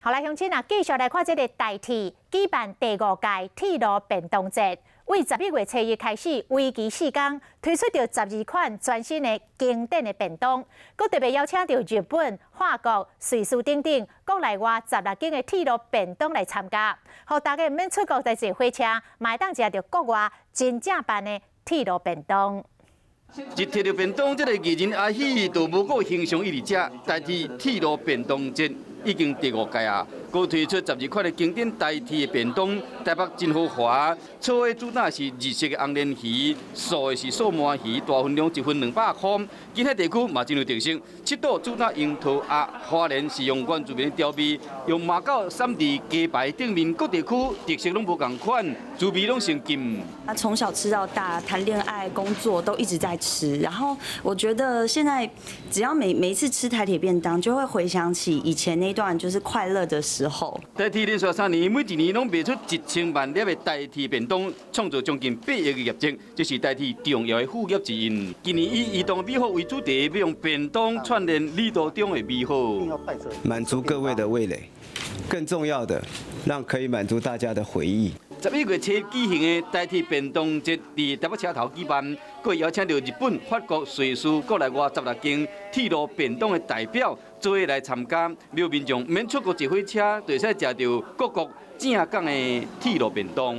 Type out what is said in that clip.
好來，鄉親啊，繼續來看這个台鐵舉辦第五屆鐵路便當節，為11月初一開始，為期4工，推出著12款全新的經典的便當，閣特別邀請著日本、法國、瑞士等等國內外16間的鐵路便當來參加，予大家毋免出國來坐火車，嘛會當食著國外真正版的鐵路便當。一提著便當，這个藝人阿喜就無顧形象一直食，台鐵鐵路便當節已經第五屆啊，閣推出十二款的經典台鐵的便當，台北真豪華，草的主打是日式的紅鰱魚，素的是素鰻魚，大份量一份200箍。其他地區嘛真有特色，七堵主打櫻桃鴨，花蓮是用原住民的調味，用馬狗散佇雞排頂面，各地區特色攏無仝款，滋味攏上勁。他從小吃到大，談戀愛、工作都一直在吃，然後我覺得現在只要每每一次吃台鐵便當，就會回想起以前那段就是快樂的時候。台鐵連續3年，每一年攏賣出1000萬粒的台鐵便當，創造將近8億的業績，這是台鐵重要的副業之一。今年以移動美好為主題，欲用便當串聯旅途中的美好，滿足各位的味蕾，更重要的，讓可以滿足大家的回憶。11月初舉行的台鐵便當節，佇台北車頭舉辦，閣邀請著日本、法國、瑞士國內外16間鐵路便當的代表做伙來參加，讓民眾免出國坐火車，就會使食著各國正港的鐵路便當。